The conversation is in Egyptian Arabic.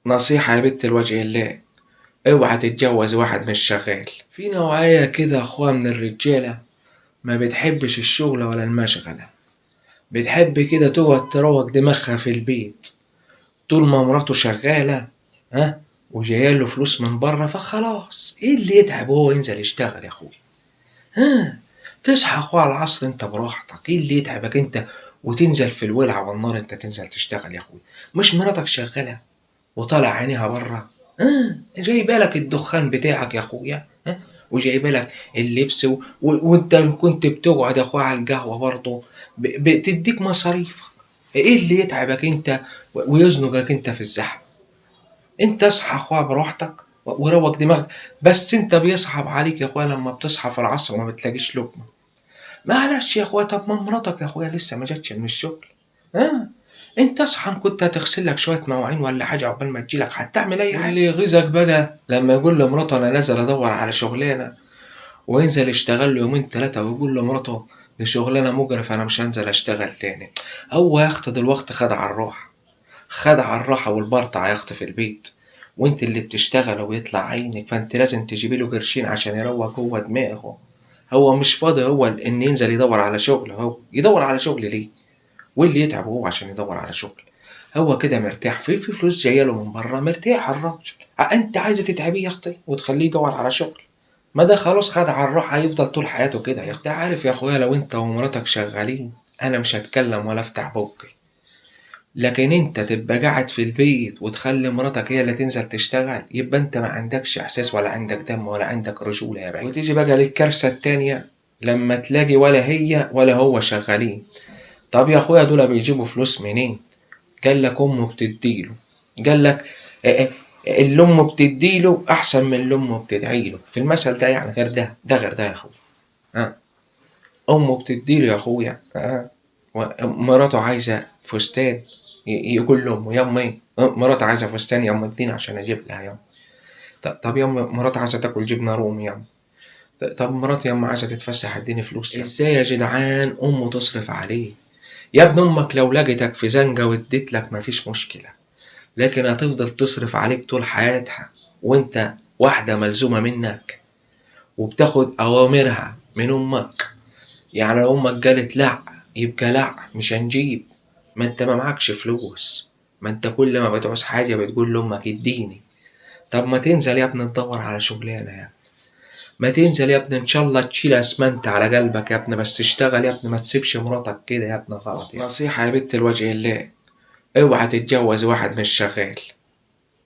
نصيحة يا بنت الوجه الله، اوعى تتجوز واحد مش شغال. في نوعية كده اخويا من الرجالة ما بتحبش الشغل ولا المشغلة، بتحب كده تقعد تروق دماغها في البيت طول ما مراته شغالة، ها، وجايله فلوس من بره، فخلاص ايه اللي يتعب وهو ينزل يشتغل يا اخويا؟ ها، تصحى اخويا على العصر انت براحتك، ايه اللي يتعبك انت وتنزل في الولعة والنار انت تنزل تشتغل يا اخويا؟ مش مراتك شغالة وطالع عينيها بره، ها، جايبه لك الدخان بتاعك يا اخويا، ها، وجايبه لك اللبس وانت كنت بتقعد يا اخويا على القهوة برضه بتديك مصاريفك، ايه اللي يتعبك انت ويزنقك انت في الزحمة؟ انت اصحى يا اخويا براحتك وروق دماغك، بس انت بيصعب عليك يا اخويا لما بتصحى في العصر وما بتلاقيش لقمة. معلش يا اخويا، طب ما مراتك يا اخويا لسه ما جاتش من الشغل، ها، انت اصحى كنت هتغسل لك شوية مواعين ولا حاجة عقبال ما تجيلك، هتعمل اي حاجة. اللي يغيظك بقى لما يقول لمراته انا نازل ادور على شغلانة، وينزل يشتغل له يومين 3 ويقول لمراته دي شغلانة مجرفه انا مش هنزل اشتغل تاني. هو يا اختي دلوقتي خد على الراحة، خد على الراحة والبرطع يا اختي في البيت، وانت اللي بتشتغل ويطلع عينك، فانت لازم تجيبي له قرشين عشان يروق هو دماغه. هو مش فاضي هو ان ينزل يدور على شغل، هو يدور على شغل ليه؟ واللي يتعب هو عشان يدور على شغل؟ هو كده مرتاح، في فلوس جاية له من بره، مرتاح الراجل. انت عايزه تتعبيه يا اختي وتخليه يدور على شغل؟ ما ده خلاص خد على الراحة، هيفضل طول حياته كده يا اختي. عارف يا اخويا لو انت ومراتك شغالين انا مش هتكلم ولا افتح بوقي، لكن انت تبقى قاعد في البيت وتخلي مراتك هي اللي تنزل تشتغل، يبقى انت ما عندكش احساس ولا عندك دم ولا عندك رجوله يا بعيد. وتيجي بقى للكارثه التانية لما تلاقي ولا هي ولا هو شغالين. طب يا اخويا دول بيجيبوا فلوس منين؟ قال لك امه بتديله، قال لك اللي امه بتديله احسن من اللي امه بتدعيله، في المثل ده يعني، غير ده، ده غير ده يا اخويا، ها، امه بتديله يا اخويا، ها، مراته عايزه فستان، يقول لامه يا امي مراتي عايزه فستان يا ام اديني عشان اجيب لها يا ام. طب يا ام مراتي عايزه تاكل جبنه رومي يا ام. طب مراتي يا ام عايزه تتفسح اديني فلوس. ازاي يا جدعان امه تصرف عليه؟ يا ابن امك لو لقيتك في زنقه واديت لك مفيش مشكلة، لكن هتفضل تصرف عليك طول حياتها وانت واحدة ملزومه منك وبتاخد اوامرها من امك. يعني لو امك قالت لا يبقى لا، مش هنجيب، ما انت ما معكش فلوس، ما انت كل ما بتعوز حاجة بتقول لامك اديني. طب ما تنزل يا ابني تدور على شغلانة يا ابني، ما تنزل يا ابني ان شاء الله تشيل اسمنت على قلبك يا ابني، بس اشتغل يا ابني، ما تسيبش مراتك كده يا ابني، غلط. نصيحة يا بنت الوجه الله، اوعى تتجوز واحد مش شغال.